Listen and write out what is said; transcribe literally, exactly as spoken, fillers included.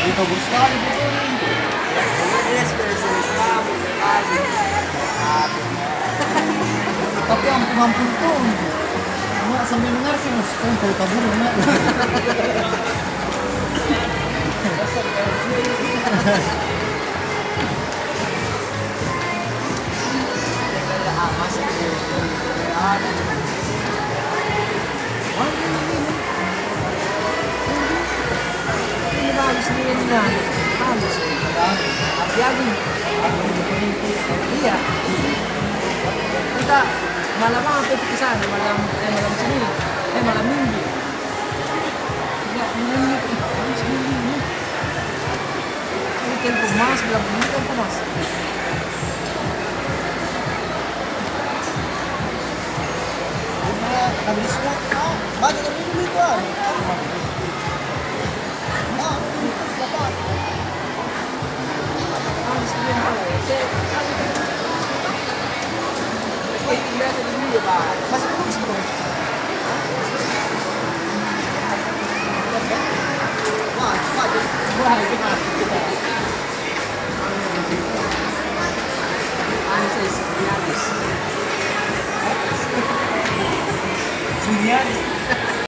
Itu bagus sekali, betul nih. Dia sudah serius kamu, serius. Tapi ampun-ampun tuh. Cuma sambil dengar sih, Mas. Kan kalau kabur, Mas. Ini bagus nih, ini, nah. Bagus. Hati-hati. Iya. Kita malam apa itu ke sana? Malam, eh, malam Senin. Eh, malam Minggu. Iya, malam Minggu. Malam Senin ini. Ini telepon Mas, bilang, "Ini telepon Mas." Udah, habis semua. Ah, bagi dulu itu, ah. Ah, itu siapa?